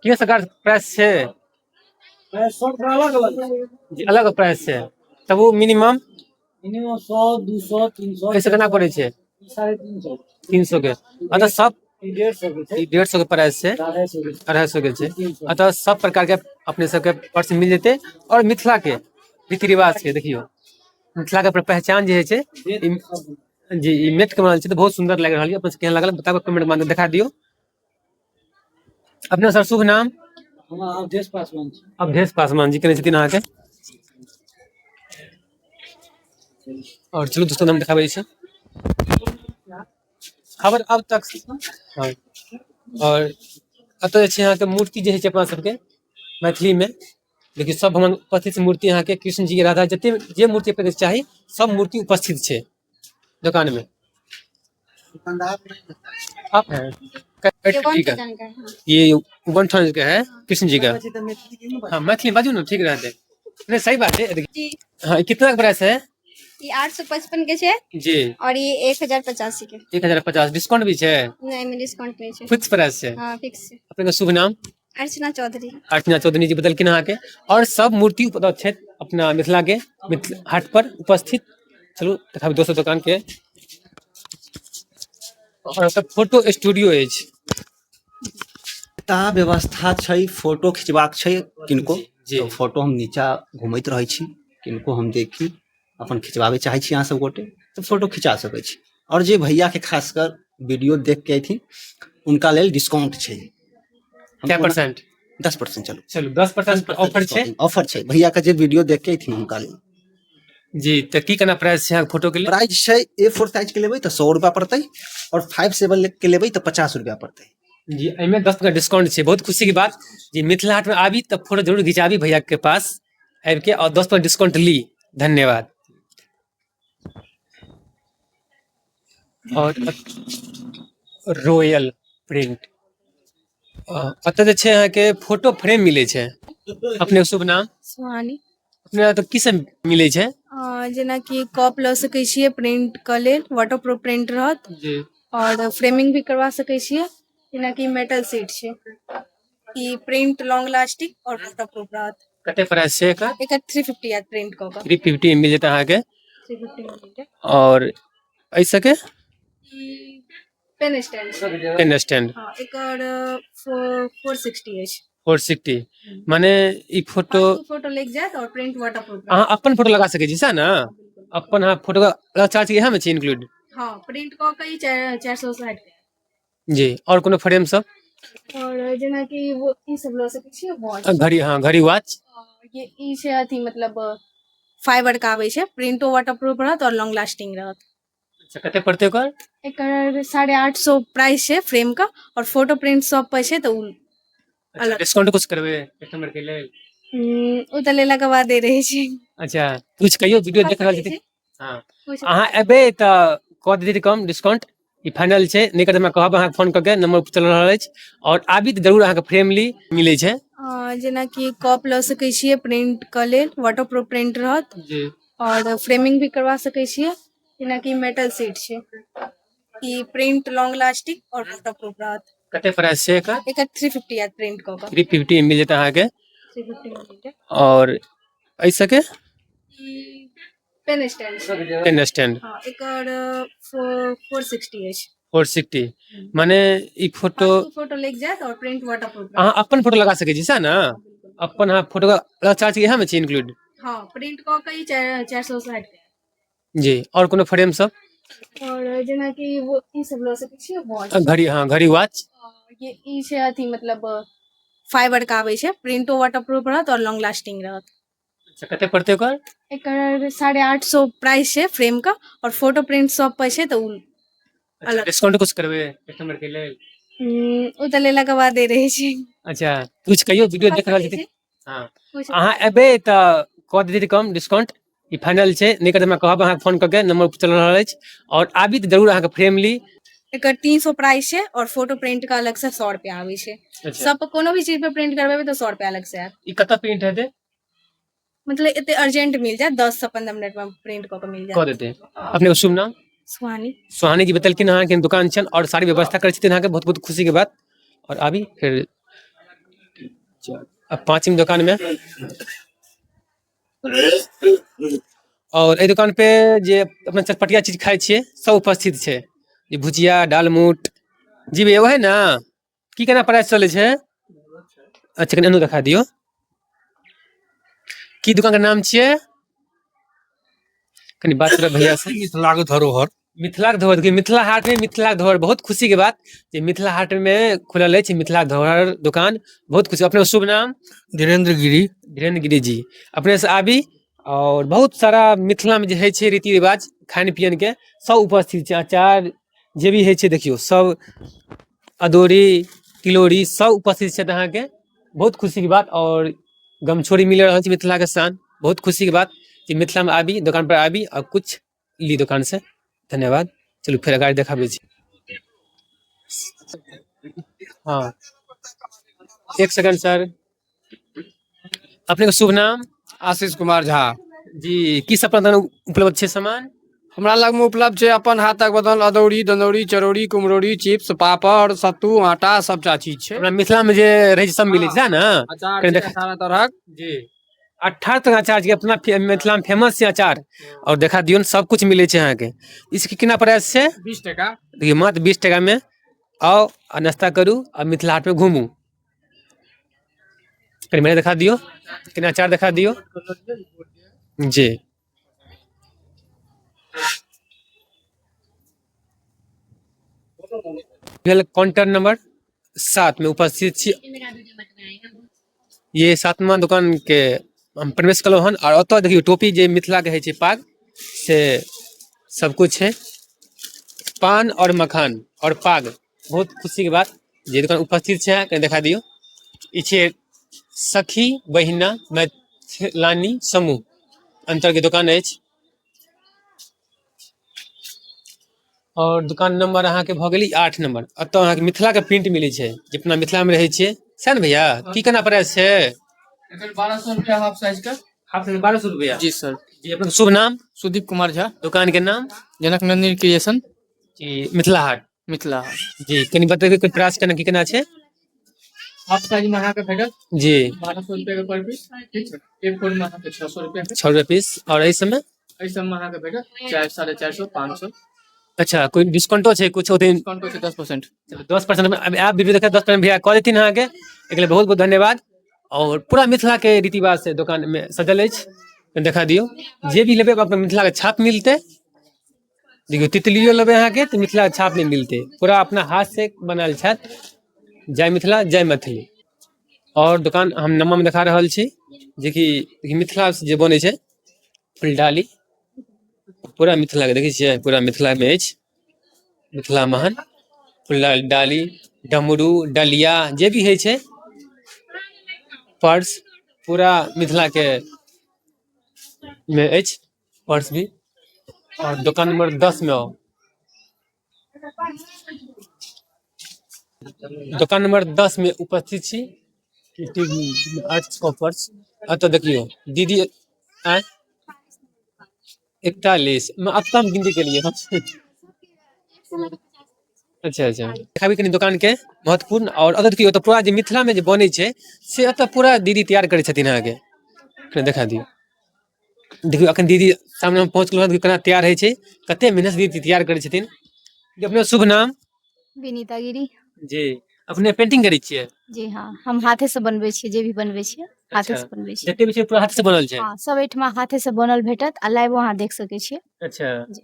के सरकार प्राइस छै? सब अलग अलग छै। जी, अलग प्राइस छै, तब ओ मिनिमम मिनिमम 100, 200, 300। एहिसँ केना पड़ै छै? 350। 300 के। अतः सब ई 150 के छै। ई 150 के प्राइस छै। 250 के छै। 250 के छै। 300। अतः सब प्रकार के अपने सबके पर्स मिल जेतै। और मिथिला के रीति रिवाज के देखियौ, मिथिला के पहचान जे होइ छै जी, ई मेट के बनल छै, तऽ बहुत सुंदर लागि रहल यऽ। अपने सबके केहन लागल बताबू, कमेंट माध्यम देखा दियौ। अपने सर शुभ नाम? हमरा अवधेश पासवान छी। अवधेश पासवान जी केने छथिन अहाँके। और चलू दोस्तों, हम देखाबै छी खबर अब तक। हाँ, और एतऽ जे छै अहाँके मूर्ति जे होइ छै अपना सबके मैथिलीमे, देखियौ सब भगवान उपस्थित छै। मूर्ति अहाँके कृष्ण जी, राधा, जते जे मूर्ति अपनेके चाही सब मूर्ति उपस्थित छै दुकान में। आप हैं ये वन जी का? थाउजेंड का है, हाँ। ये 1000 का है कृष्ण जी का। हाँ, मैथिली बाजू ना, ठीक रहते। नहीं, सही बात है, देखिए। जी। हाँ, कितना का प्राइस है? ये 855 के छे। जी। और ये 1085 के। 1050। डिस्काउंट भी है? नहीं, में डिस्काउंट नहीं है। फिक्स प्राइस है? हाँ, फिक्स है। अपने का शुभ नाम? अर्चना चौधरी। अर्चना चौधरी जी बदलखिन अहाँके। और सब मूर्ति उपलब्ध छै अपना मिथिला के मिथिला हाट पर उपस्थित। चलू देखाबी दोसर दुकान के। और ओतऽ फोटो स्टूडियो अछि। ता व्यवस्था छै, फोटो खिचबाक छै किनको जी। तऽ फोटो हम नीचा घुमैत रहै छी, किनको हम देखी अपन खिचबाबै चाहै छी अहाँ सब गोटे तऽ फोटो खिचा सकै छी। आओर जे भैया के खासकर वीडियो देख के अयथिन उनका लेल डिस्काउंट छै। कै परसेंट? 10%। चलू। चलू, 10% ऑफर छै। ऑफर छै भैया के, जे वीडियो देख के अयथिन हुनका लेल। जी, तऽ की केना प्राइस छै अहाँके फोटो के लेल? प्राइस छै ए 4 साइज के लेबै तऽ 100 रुपआ पड़तै और 5.7 के लेबै तऽ 50 रुपआ पड़तै। जी, एहिमे 10% डिस्काउंट छै, बहुत खुशी के बात जी। मिथिला हाट में आबी तऽ फोटो जरूर घिचाबी भैया के पास आबि के और 10% डिस्काउंट ली। धन्यवाद। और रॉयल प्रिंट, एतऽ जे छै अहाँके फोटो फ्रेम मिलै छै। अपने शुभ नाम? सुहानी। अपने एतऽ की सब मिलै छै? जेनाकि कप लऽ सकै छियै प्रिंट के लेल, वाटर प्रूफ प्रिंट रहत। जी। और फ्रेमिंग भी करवा सकै छियै। जेनाकि मेटल सीट छै, ई प्रिंट लॉन्ग लास्टिंग और वाटर प्रूफ रहत। कते प्राइस छै एकर? एकर 350 आयत प्रिंट कऽ कऽ। 350 मिल जेतै अहाँके। 350 मिल जेतै। और एहि सबके? ई पेन स्टैंड छै। Pen stand. हँ, एकर 460 अछि। 460, माने ई फोटो फालतू फोटो लागि जायत और प्रिंट वाटर प्रूफ। अहाँ अपन फोटो लगा सकै छी, सएह ने? अपन अहाँ फोटो के चार्ज इएह मे छै इंक्लूड? हँ, प्रिंट कऽ के ई 460 के। जी, और कोनो फ्रेम सब? और जेनाकि वो ई सब लऽ सकै छियै, वॉच। घड़ी, हँ, घड़ी, वॉच। ये ई छै अथी, मतलब फाइबर के आबै छै, प्रिंटो वाटर प्रूफ रहत और लॉन्ग लास्टिंग रहत। अच्छा, कते पड़तै ओकर? एकर 850 प्राइस छै फ्रेम के और फोटो प्रिंट सब पर छै तऽ उ अच्छा, अलग। डिस्काउंट कुछ करबै कस्टमर के लेल? ओ तऽ लेला के बादे रहै छै। अच्छा, कुछ कहियौ, वीडियो देख रहल छथिन। हँ, कुछ अहाँ एबै तऽ कऽ देतै कम डिस्काउंट, ई फाइनल छै। नहि करतै हमरा कहब अहाँके फोन कऽ के, नंबर चल रहल अछि। और आबी तऽ जरूर अहाँके फ्रेमली मिलै छै। जेनाकि कप लऽ सकै छियै प्रिंट के लेल, वाटर प्रूफ प्रिंट रहत। जी। और फ्रेमिंग भी करवा सकै छियै। जेनाकि मेटल सीट छै, ई प्रिंट लॉन्ग लास्टिंग और वाटर प्रूफ रहत। कते प्राइस छै एकर? एकर 350 आयत प्रिंट कऽ कऽ। 350 मिल जेतै अहाँके। 350 मिल जेतै। और एहि सबके? ई पेन स्टैंड छै। Pen stand. हँ, एकर 460 अछि। 460, माने ई फोटो फालतू फोटो लागि जायत और प्रिंट वाटर प्रूफ। अहाँ अपन फोटो लगा सकै छी, सएह ने? अपन अहाँ फोटो के चार्ज इएह मे छै इंक्लूड? हँ, प्रिंट कऽ के ई 460 के। जी, और कोनो फ्रेम सब? और जेनाकि वो ई सब लऽ सकै छियै, वॉच। घड़ी, हँ, घड़ी, वॉच। ये ई छै अथी, मतलब फाइबर के आबै छै, प्रिंटो वाटर प्रूफ रहत और लॉन्ग लास्टिंग रहत। अच्छा, कते पड़तै ओकर? एकर 850 प्राइस छै फ्रेम के और फोटो प्रिंट सब पर छै तऽ उ अच्छा, अलग। डिस्काउंट कुछ करबै कस्टमर के लेल? ओ तऽ लेला के बादे रहै छै। अच्छा, कुछ कहियौ, वीडियो देख रहल छथिन। हँ, कुछ अहाँ एबै तऽ कऽ देतै कम डिस्काउंट, ई फाइनल छै। नहि करतै हमरा कहब अहाँके फोन कऽ के, नंबर चल रहल अछि। और आबी तऽ जरूर अहाँके फ्रेमली। एकर 300 प्राइस छै और फोटो प्रिंट के अलग से 100 रुपया आबै छै। अच्छा। सब पर कोनो भी चीज पे प्रिंट करबेबै तऽ 100 रुपया अलग से आयत। ई कतऽ प्रिंट हेतै? मतलब एते अर्जेंट मिल जायत, 10 से 15 मिनट में प्रिंट कऽ के मिल कऽ जायत। देतै। अपने के शुभ नाम? सुहानी। सुहानी जी बतेलखिन अहाँके दुकान छनि और सारी व्यवस्था करै छथिन अहाँके, बहुत बहुत खुशी के बात। और आबी फेर आ पाँचम दुकान में और एहि दुकान पे जे अपना चटपटिया चीज खाइ छियै सब उपस्थित छै। जे भुजिया दालमोट जी भैया वही ना की केना प्राइस चलै छै? अच्छा कनि एनो देखा दियौ। की दुकान के नाम छियै? कनि बात करब भैया से। मिथिलाक धरोहर। मिथिलाक धरोहर। देखियौ मिथिला हाट में मिथिलाक धरोहर, बहुत खुशी के बात जे मिथिला हाट में खुलल अछि मिथिला धरोहर दुकान, बहुत खुशी। अपने शुभ नाम? धीरेन्द्र गिरी। धीरेन्द्र गिरी जी, अपने से आबी और बहुत सारा मिथिला में जे होइ छै रीति रिवाज खान पियन के सब उपस्थित छै। अचार जे भी होइ छै देखियौ सब, अदौरी तिलौरी सब उपस्थित छै अहाँके, बहुत खुशी के बात। और गमछोरी मिल रहल छै मिथिला के शान, बहुत खुशी के बात जे मिथिला में आबी, दुकान पर आबी और कुछ ली दुकान से। धन्यवाद। चलू फेर अगाड़ी देखाबै छी। हाँ एक सेकंड सर, अपने के शुभ नाम? आशीष कुमार झा। जी, की सब अपन उपलब्ध छै सामान? हमरा लगमे उपलब्ध छै अपन हाथक बनल अदौरी, दनौरी, चरौरी, कुम्हरौरी, चिप्स, पापड़, सत्तू, आटा, सबटा चीज छै। हमरा मिथिला में जे रहै छै सब मिलै छै ने? अचार कनि छै देख- 18 तरहक। जी, 18 तरह अचार छै अपना मिथिला में फेमस छै अचार। और देखा दियौ ने सब कुछ मिलै छै अहाँके। इसके केना प्राइस छै? 20 टका। देखियौ मात्र 20 टका में आउ आ नाश्ता करू आ मिथिला हाट में घूमू। कनि मने देखा दियौ, कनि अचार देखा दियौ। जी भेल काउंटर नंबर 7 में उपस्थित छी। ये 7वां दुकान के हम प्रवेश कलहुँ हन और ओतऽ देखियौ टोपी जे मिथिला के होइ छै पाग से सब कुछ छै, पान और मखान और पाग। बहुत खुशी के बात जे दुकान उपस्थित छै, कनि देखा दियौ। ई छै सखी बहिना मैथिलानी समूह अंतर के दुकान अछि और दुकान नंबर अहाँके भऽ गेल 8 नंबर। एतऽ अहाँके मिथिला के प्रिंट मिलै छै, जे अपना मिथिला में रहै छियै सएह ने भैया? की केना प्राइस छै? एकर 1200 रुपया हाफ साइज के। हाफ साइज 1200 रुपया। जी सर। जी, अपना शुभ नाम? सुदीप कुमार झा। दुकान के नाम? जनक नंदिनी क्रिएशन। जी, मिथिला हाट। मिथिला हाट। जी, कनि बतेबै कोई प्राइस केना की केना छै? हाफ साइज में अहाँके भेटत जी 1200 रुपया के पर पीस। ठीक छै। एक फोर में अहाँके 600 रुपया के। 6 रुपया पीस। और एहि सबमे? एहि सबमे अहाँके भेटत 400, 450, 500। अच्छा, कोई डिस्काउंटो छै कुछ ओते? डिस्काउंटो छै 10%। चलू, 10% में अब आप वीडियो देखे 10% भैया कऽ देथिन अहाँके, एहिके लेल बहुत बहुत धन्यवाद। और पूरा मिथिला के रीति रिवाज से दुकान में सजल अछि, देखा दियौ। जे भी लेबै अपना मिथिला के छाप मिलतै। देखियौ तितलियो लेबै अहाँके तऽ मिथिला के छाप नहि मिलतै, पूरा अपना हाथ से बनायल छथि। जय मिथिला जय मैथिली। और दुकान हम नम्बर में देखा रहल छी जेकि मिथिला से जे बनै छै फुलडाली, पूरा मिथिला के देखै छियै, पूरा मिथिला में अछि मिथिला महान। फुलडाली, डमरू, डलिया जे भी होइ छै, पर्स, पूरा मिथिला के में अछि पर्स भी। और दुकान नंबर 10 में आओ, दुकान नंबर 10 में उपस्थित छी आर्ट्स कॉपर्स। एतऽ देखियौ दीदी आँय 41 अब कम गिनती के लिए। अच्छा अच्छा, देखाबी कनि दुकान के महत्वपूर्ण। और एतऽ देखियौ तऽ पूरा जे मिथिला में जे बनै छै से एतऽ पूरा दीदी तैयार करै छथिन अहाँके, कनि देखा दियौ। देखियौ अखन दीदी सामने हम पहुँच गेलहुँ हँ, केना तैयार होइ छै, कते मेहनत दीदी तैयार करै छथिन। अपने शुभ नाम? विनीता गिरी। जी, अपने पेंटिंग करै छियै? जी हाँ, हम हाथे से बनबै छियै, जे भी बनबै छियै हाथे अच्छा। से बनबै छियै। जते भी छै पूरा हाथ से बनल छै? हाँ, सब एहिठमा हाथे से बनल भेटत आ लाइवो अहाँ देख सकै छियै। अच्छा। जी।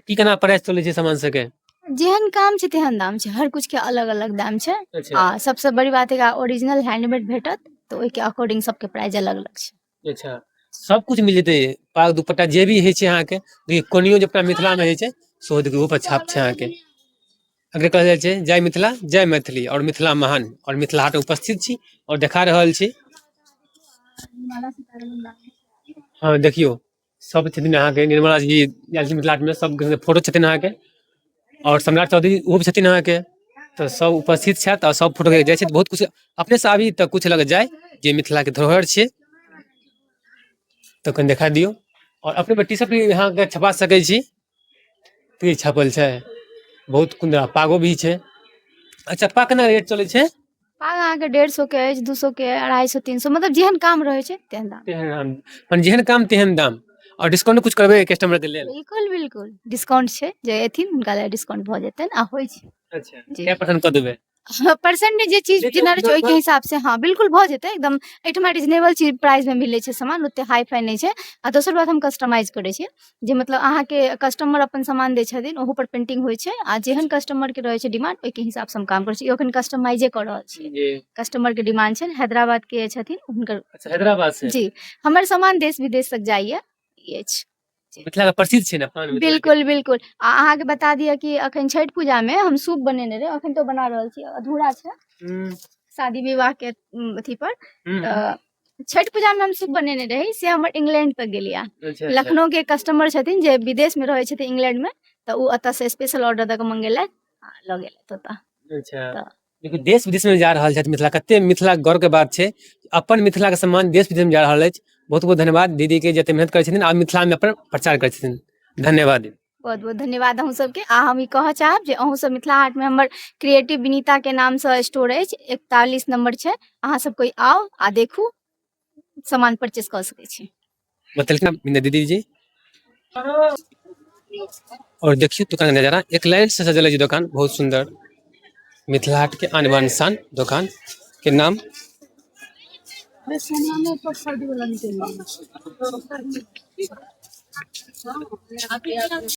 की केना प्राइस चलै छै सामान सबके? जेहन काम छै तेहन दाम छै, हर कुछ के अलग अलग दाम छै। अच्छा। आ सबसे बड़ी बात एकरा ओरिजिनल हैंडमेड भेटत तऽ ओहिके अकॉर्डिंग सबके प्राइस अलग अलग छै। अच्छा, सब कुछ मिल जेतै, पाग दुपट्टा जे भी होइ छै अहाँके। देखियौ कोनियो जे अपना मिथिला में होइ छै सेहो देखियौ ओहो पर छाप छै अहाँके। अगर कहल जाइ छै जय मिथिला जय मैथिली और मिथिला महान। और मिथिला हाट उपस्थित छी और देखा रहल छी। हाँ देखियौ सब छथिन अहाँके, निर्मला जी आयल छथिन मिथिला हाट में, सब फोटो छथिन अहाँके। और सम्राट चौधरी ओहो भी छथिन अहाँके। तऽ सब उपस्थित छथि और सब फोटो जाइ छथि। बहुत कुछ अपने से आबी तऽ कुछ लग जाय जे मिथिला के धरोहर छियै, तऽ कनि देखा दियौ। और अपने पर टी शर्ट भी अहाँके छपा सकै छी, की छपल छै बहुत सुन्दर पागो भी छै। अच्छा, पाग केना रेट चलै छै? पाग अहाँके 150 के अछि, 200 के, 250, 300, मतलब जेहन काम रहै छै तेहन दाम। तेहन दाम, मने जेहन काम तेहन दाम। आओर डिस्काउंट कुछ करबै कस्टमर के लेल? बिल्कुल बिल्कुल डिस्काउंट छै, जे एथिन हुनका लेल डिस्काउंट भऽ जेतनि आ होइ छै। अच्छा। जी। कै परसेंट कऽ देबै? परसेंट जे चीज देखियौ, जेना रहै छै ओहिके हिसाब से, हँ बिल्कुल भऽ जेतै एकदम। एहिठमा रिजनेबल चीज प्राइस मे मिलै छै सामान, ओते हाई फाई नहि छै। आ दोसर बात, हम कस्टमाइज करै छियै, जे मतलब अहाँके कस्टमर अपन सामान दै छथिन, ओहू पर पेंटिंग होइ छै आ जेहन कस्टमर के रहै छै डिमांड, ओहिके हिसाब से हम काम करै छी। एखन कस्टमाइजे कऽ रहल छियै। जी। कस्टमर के डिमांड छै, हैदराबाद के छथिन हुनकर। अच्छा, हैदराबाद से? जी, हमर सामान देश विदेश तक जाइया, ई अछि। मिथिला के प्रसिद्ध छै ने पान मिथिला के? बिल्कुल बिल्कुल। आ अहाँके बता दिअ कि अखन छठि पूजा मे हम सूप बनेने रही, अखन तो बना रहल छी, अधूरा छै। शादी विवाह के अथी पर। तऽ छठि पूजा मे हम सूप बनेने रही, से हमर इंग्लैंड तक गेलियै। अच्छा अच्छा। लखनऊ के कस्टमर छथिन जे विदेश में रहै छथिन इंग्लैंड में, तऽ ओ एतऽ से स्पेशल ऑर्डर दऽ कऽ मंगेलथि आ लऽ गेलथि ओतऽ। अच्छा। तऽ देखियौ, देश विदेश में जा रहल छथि मिथिला, कते मिथिला गर्व के बात छै, अपन मिथिला के सम्मान देश विदेश में जा रहल अछि। बहुत बहुत धन्यवाद दीदी के, जते मेहनत करै छथिन आ मिथिला में अपन प्रचार करै छथिन। धन्यवाद। बहुत बहुत धन्यवाद अहूँ सबके। आ हम ई कहऽ चाहब जे अहूँ सब मिथिला हाट में हमर क्रिएटिव विनीता के नाम से स्टोर अछि, 41 नंबर छै, अहाँ सब कोइ आउ आ देखू, सामान परचेज कऽ सकै छी। बतेलखिन बिंदा दीदी जी। और देखियौ दुकान के नजारा, एक लाइन से सजल अछि दुकान, बहुत सुंदर। मिथिला हाट के आन बान शान दुकान के नाम।